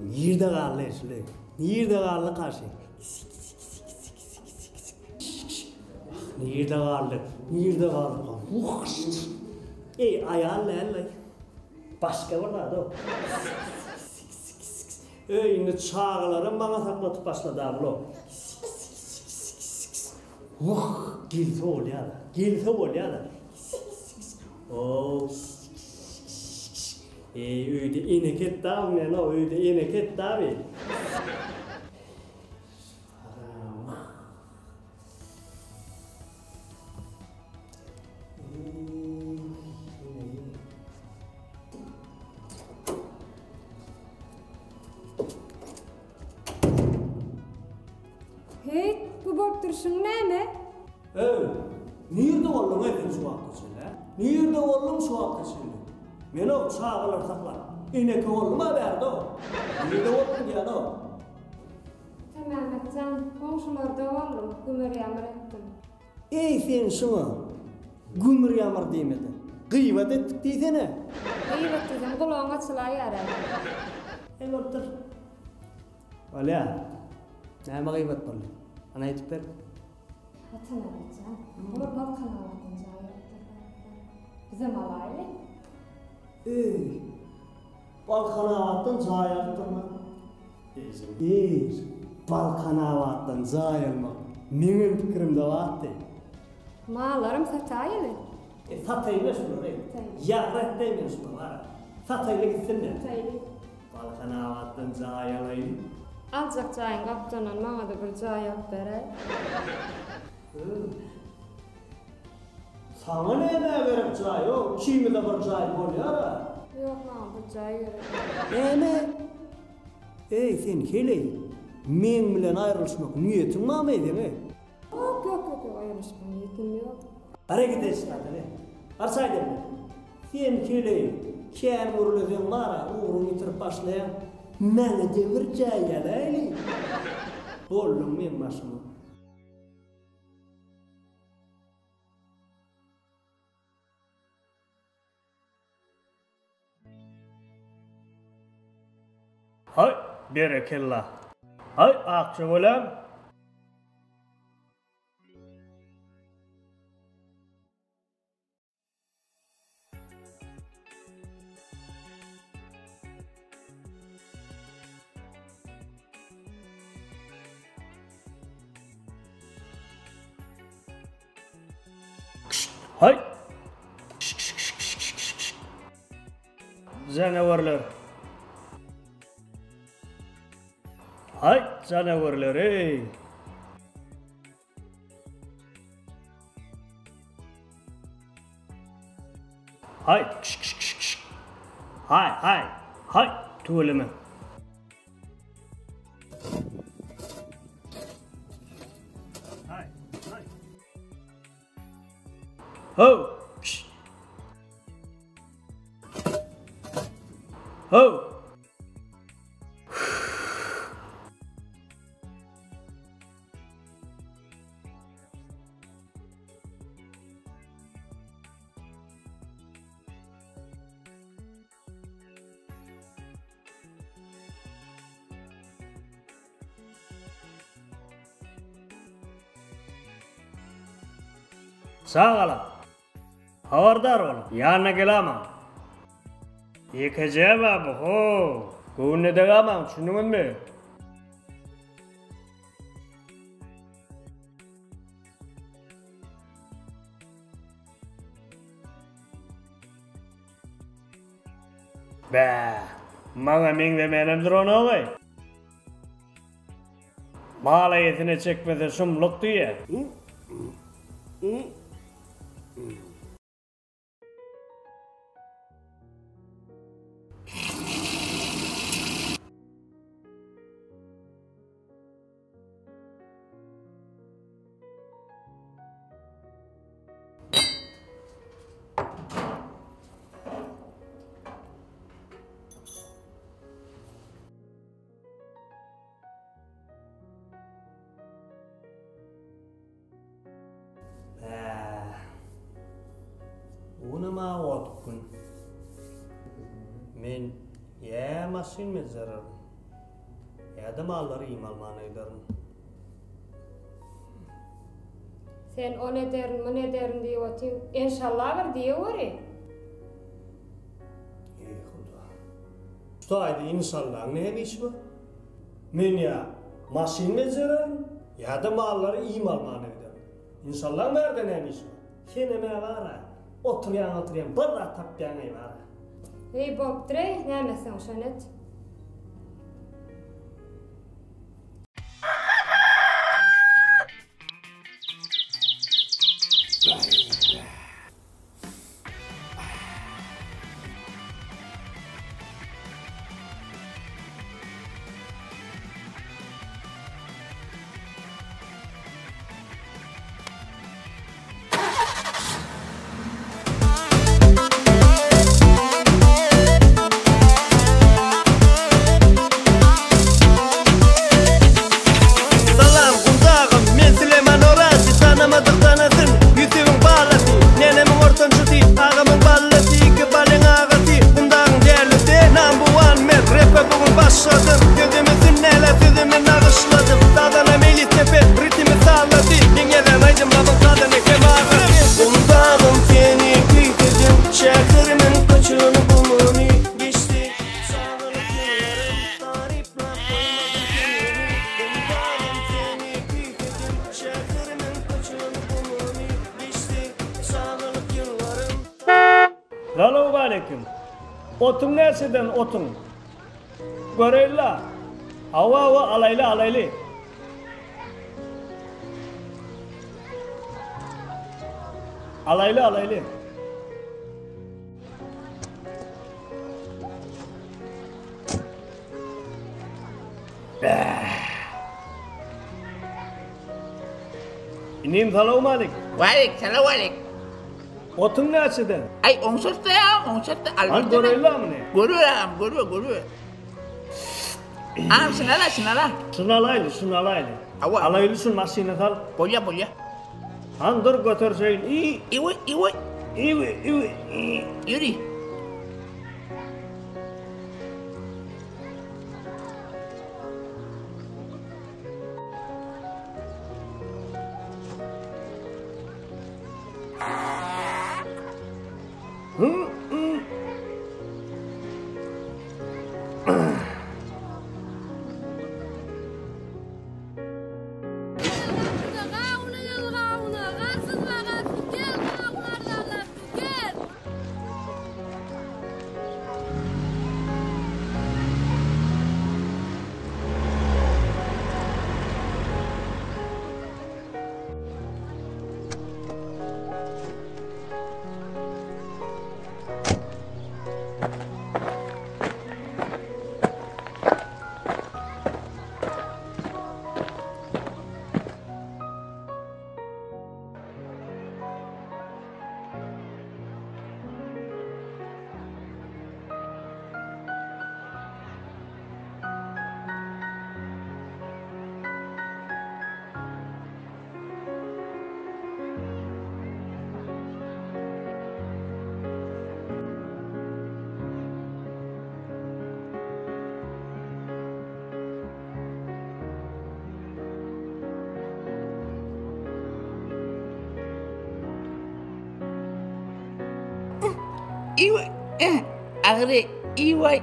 Nirde galdy şuly? Nirde galdy kaşy? Nirde galdy? Nirde galdy? Ey aýal däl-le. Başga bir zat o. Öý indi çagalaram maňa saklatyp başlady-a bul-ow. Wah, gelse bolýar-a. Gelse bolýar-a. Ow. Eý, öýde eneket dagy men-ow, öýde eneket dagy. Heý, bu bolup durşuň näme? Öý, nirde bolduň-eý sen şu wagta çenli, hä? Nirde bolduň şu wagta çenli? Men-ow çagalary saklap, eneke boldum-a bärde-ow. Nirde bolduň diýýän-ow. Atammämmet jan, goňşularda boldum, gümür-ýamyr etdim. Eý, sen şuňa gümür-ýamyr diýme-de, gybat etdik diýsene. Gybat diýsem gulagyň açylaýar-a. Eý, bolupdyr. Bolýa. Näme gybat boldy? Hany aýdyp ber. Atammämmet jan, olar Balkanabatdan jaý alypdyrlar. Bizem alaýly. Eý, Balkanabatdan jaý alypdyrlar. Eý, Balkanabatdan jaý almak meňem pikirimde bardy. Mallaram sataýyly. E, sataýyla şulary. Ýagry etdeý men şulary bara. Sataýyly gitsinler. Sataýyly. Balkanabatdan jaý alaýyn. Aljak jaýyň gapdalyndan maňa-da bir jaý alyp beräý. Öý. Saňa nämä gerek jaý-ow, ikimize bir jaý bolýar-a. Ýok, maňa bir jaý gerek. Näme? Eý, sen heleý, meň bilen aýrylyşmak niýetiň barmy seň-eý? Ýok, ýok, ýok, ýok, aýrylyşmak niýetim ýok. Bar git eşik-a, bar çaý demle. Sen heleý, kän gürleseň bar-a, ugruňy ýitirip başlaýaň. Maňa-da bir jaý alaýly. Bolduň meň başyma. Haý, berekella! Haý, akja göläm! Haý! Janawarlar. Haý, janawarlar, eý! Haý, kş kş kş kş. Haý, haý, haý, tüweleme. Haý, haý. Ho, kş. Ho. Çagalar, habardar boluň, ýanyna gelamaň. Ýekeje bar bu, ho! Göwnüne degamaň, düşündiňizmi? Bä, maňa meňzemänem duranok-aý. Mal eýesine çekmese şumluk diýýä. maşyn bejererin. Ýa-da mallary iým almana giderin. Sen ony ederin, muny ederin diýip otyň. Enşalla bir diýeweri. Eý, Huda. Şu taýda inşallaň näme işi bar? Men ýa maşyn bejererin, ýa-da mallary iým almana giderin. Inşallaň bärde näme işi bar? Senem-ä bar-a, oturýaň-oturýaň, bir zat tapýaň-eý bar-a. Eý, bolupdyr-eý, näme etseň şony et. Salam Gundagym, men Süleýman Orazy, Tanamadyk tanasyn, Ýusubyň balasy, Nenemiň ortanjysy, agamyň ballasy, Iki balyň agasy, Gundagyň dälisi, Number one men, repe bu gün başladym, Sözümi sünnäläp, sözümi nagyşladym, Sazanda Meýlis Nepes, ritmi sazlady, Meň ýazan aýdymlamyň sazyny hem agasy. Gundagym seni küýsedim, Şäherimiň köçüni gumuny, Geçdi çagalyk ýyllarym, Taryplap doýmadym seni, Gundagym seni küýsedim, Şäherimiň köçüni gumuny, Geçdi çagalyk ýyllarym. Salowmaleýkim. Otuň näçeden otuň? Göreýin-la. Hawa, hawa, alaýly, alaýly. Alaýly, alaýly. Inim salowmalik. Walik, salowalik. Otuň näçeden? Aý, oňşatda ýa, oňşatda. Al göreýin-la muny. Görüber agam, görüber, görüber. Agam şuny ala, şuny ala. Şuny alaýly, şuny alaýly. Hawa. Alaýly şuny maşyna sal. Bolýa, bolýa. Han dur göterşeýin. I. Iwi, iwi. Iwi, iwi. I. Ýüri. Iwe, eh, agyry, iwe.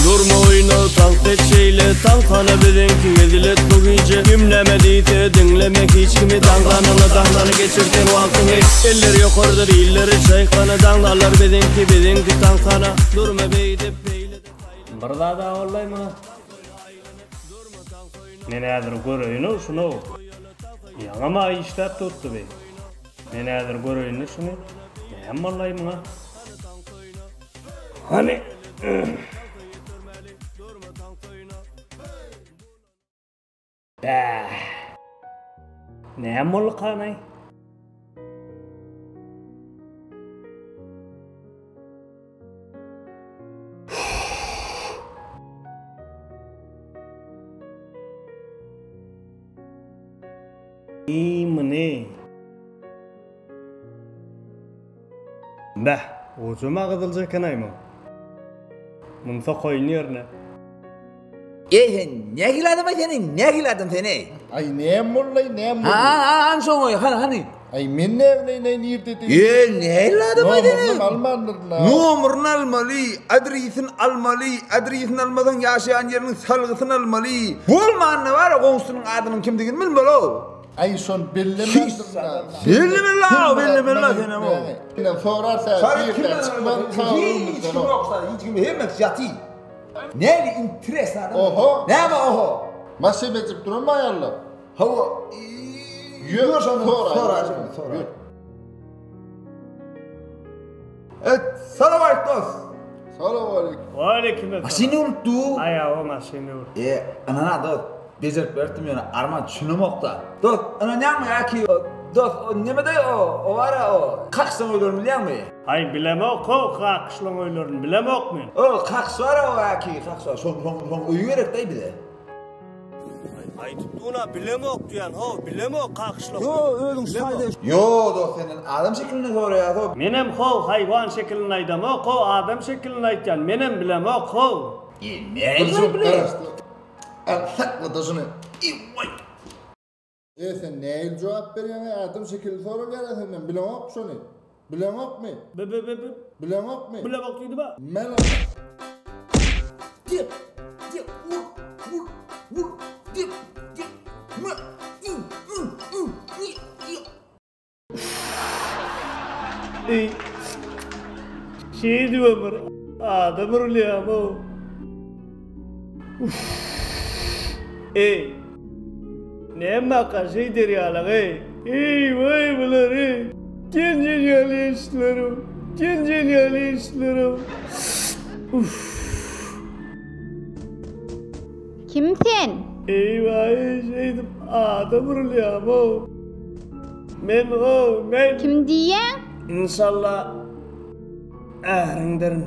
Durma oýna tans et şeýle taňsana biziňki hezil et bu gije Kim näme diýse diňleme hiç kimi daňdanyňa daňdany geçir sen wagtyňy Eller ýokarda illeri çaýkana daňdanlar biziňki biziňki taňsana Durma beýdip beýlede taýlana Bir zada bollaý muny. Men häzir göreýin-ow şuny-ow. Ýaňam-a işläp durupdy bi. Men häzir göreýin-le şuny. Näme bollaý muňa? Hany. Bäh. Näme boldukan-aý? Eý muny. Beh, ujuma gyzylja eken-aý muň. Muny sokaýyn ýerine. Eý sen nähili adam-aý sen, nähili adam sen-eý? Aý näme boldy-aý, näme boldy? Ha, ha, hany şoň öýi, hany, hany. Aý men näbileýin-aý nirdedigi. Eý, nähili adam-aý sen-eý? Nomeryny almandyryn-a. Nomeryny almaly, adresini almaly, adresini almasaň ýaşaýan ýeriniň salgysyny almaly. Bolmanda bar-a goňşusynyň adynyň kimdigini bilmeli-ow. Aý şony bellemändirin-a. Bellemeli-ow, bellemeli-ow senem-ow. Menden sorarsa birden çykman Hiç kim ýok şa, hiç kim, hemmesi ýatyr. Näli interesny adam. Oho. Näme oho? Maşyn edip duranmy aýallar? Hawa. Ýör şony soraý. Soraý. Et, salam aleyküm dost. Salam aleyküm. Waleýkim esselam. Maşyny unutdy. Aý hawa maşyny unutdy. E, ynana dost, bejerip beripdim ýöne arman düşünemokda. Dost, ynanýaňmy ýa ki dost, o nemede o, o bara o, kakşyň öýlerini bilýäňmi? Aý bilemok how kakyşlaň öýlerini bilemok men. O kakyş bar o ýa ki kakyş bar, şoň şoň şoň öýi gerekdaý bize. Aýdyp duna bilemok diýen how bilemok kakyşlaň. Ýo özüň şaýda. Ýo dost senden adam şekilinde soraýas how. Menem how haýwan şekilinde aýdamok how adam şekilinde aýtýan menem bilemok how. E näme bile. Al saklada şuny. E sen nähili jogap berýäň-eý adam şekilli soralýar-a senden bileňokmy şony? Bileňokmy? Bi bi bi bi. Bileňokmy? Bilemok diýdim-ä. Men Dep dep ur ur ur dep dep m ü ü ü i i. Eý. Şeýdibem bir adam urulýamy-ow. Eý. Nämaka şeýder ýalyň-eý. Eý, waý bular eý. Jenjel ýaly işler-ow. Jenjel ýaly işler-ow. Uff. Kim sen? Eý, waý, şeýdip adam urulýamy-ow. Men-ow, men. Kim diýýäň? Inşallah äriňdirin.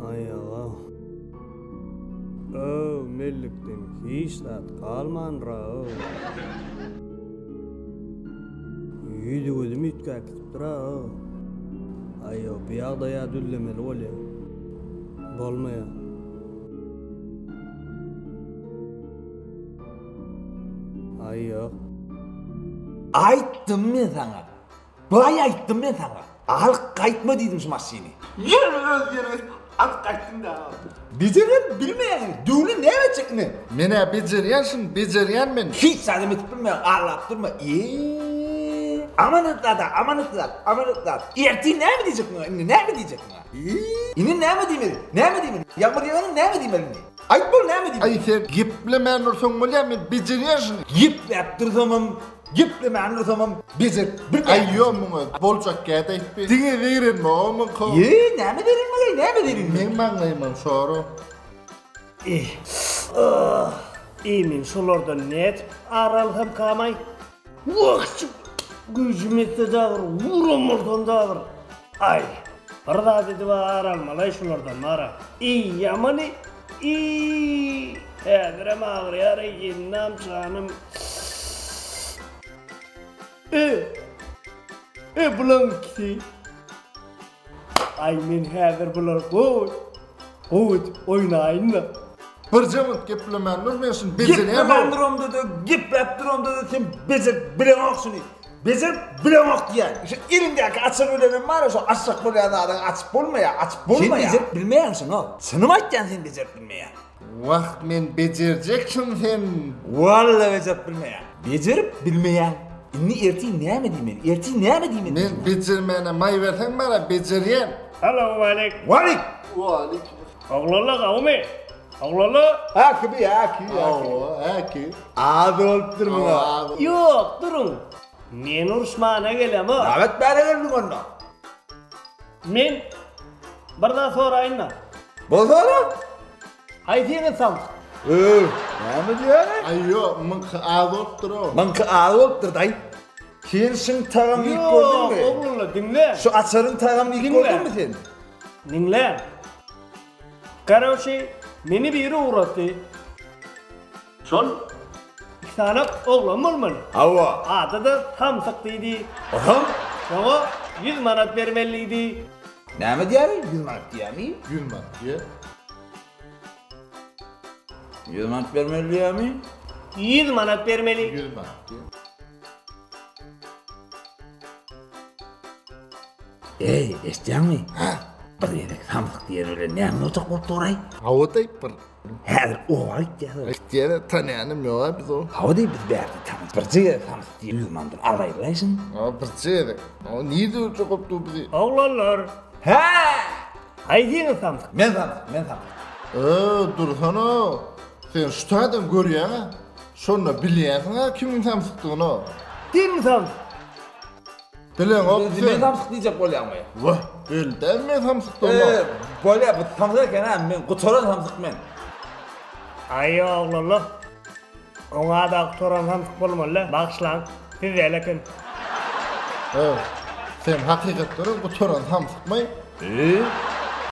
Aýaga. Öw, mellikden hiç zat galmandyr-a-ow. Ýüzi-gözüm üýtgäp gidipdir-a-ow. Aý-ow, bu ýagdaý-a düzlemeli bolýa. Bolmaýa. Aý, ýok. Aýtdym men saňa. Baý aýtdym men saňa. Alyp gaýtma diýdim şu maşyny. Ýene öz ýeriňe alyp gaýtdyň-da. Bejerem bilmeýäň. Döwli näme etjek indi? Men-ä bejerýän şuny, bejerýän men. Hiç zadam edip bilmeýäň, arlap durma. Eee, amanat zat-a, amanat zat, amanat zat. Ertir näme diýjek muňa indi, näme diýjek muňa? Eee, indi näme diýmeli, näme diýmeli? Ýagmyr ýaganda näme diýmeli indi? Aýt bol näme diýmeli? Aý sen geplemän dursaň bolýar, men bejerýän şuny. Gepläp dursamam, Geplemän dursamam bejerip bilmeýän. Aý ýok muňa boljak gäd aýtdy. Diňe zeýrenme o muňka. Ýe näme zeýrenmeli näme zeýrenmeli. Meň maňlaýymam şor-a. Eh. Ah. Eý men şolardan nädip ar alsamkamaý? Wah şu güýjüm ýetse dagyr, uram bolsam dagyr. Aý, bir zat edip ar almalaý şulardan bara. Eý ýamany, iý, häzirem agyrýar-eý ennam janym. E, e bulaň ikisi. Aý men häzir bular gowy gowy edip oýnaýynda. Birje minut geplemän dur men şuny bejerýän. Geplemän duramda-da, gepläp duramda-da sen bejerip bileňok şuny. Bejerip bileňok diýýän. Şu eliňdäki açar bilenem bar-a şo açjak bolýan zadyňy açyp bolmaýar, açyp bolmaýar. Sen bejerip bilmeýäň şuny. Çynymy aýtýan sen bejerip bilmeýäň. Wah men bejerjek şuny sen. Walla bejerip bilmeýäň. Bejerip bilmeýäň. Indi ertir näme diýmeli? Ertir näme diýmeli? Men bejermäne maý berseň bara bejerýän. Salowmalik. Walik. Walik. Oglanlar gowumy? Oglanlar. Häki bi häki häki. Hawa häki. Az bolupdyr muňa. Ýok duruň. Men uruşmana gelemok. Näme bäre geldiň onda? Men bir zat soraýyn-da. Bol sora. Haýsyňyz samsyk? Öw, näme diýýäň? Aý ýok, muňky az bolupdyr-ow. Muňky az bolupdyr, daýy. Sen şuň tagamyny iýip gördüňmi? Ýok, oglanlar, diňle. Şu açaryň tagamyny iýip gördüňmi sen? Diňle. Karoçi, meni biri ugratdy. Şol iki sany oglan bolmaly. Hawa. Ady-da Samsyk diýdi. Otam? Şoňa 100 manat bermeli diýdi. Näme diýýär? 100 manat diýýärmi? 100 manat diýýär. 100 manat bermeli diýýärmi? 100 manat bermeli. 100 manat diýýär. Eý, eşitýäňmi? Hä? Bir gezek samsyk diýen bilen näme boljak bolup dur-aý? Hawa-daý bir Häzir oba gitýär. Gitýär, tanýanym ýok-a biz o. Hawa diý, biz bärde tanyş. Birje gezek samsyk diýip 100 manatdan alaýlaýşyň. Hawa, birje gezek. Hawa, nirde görjek bolup dur bizi? Oglanlar! Hä! Haýsyňyz samsyk? Men samsyk, men samsyk. Öö, dursana. Sen şu taýdan görýäň-ä. Şonda bilýänsiň-ä kimiň samsykdygyny. Kim samsyk? Bileňok Sen. sen. Men samsyk diýjek bolýaňmy? Wah, belli däl men samsykdygymy. Eee, bolýa, bu samsyk eken-ä, men gutaran samsyk men. Aý, oglanlar. Oňa-da gutaran samsyk bolmaly-da. Bagyşlaň, siz däl eken. Eee, sen hakykatdanam gutaran samsykmy? Eee?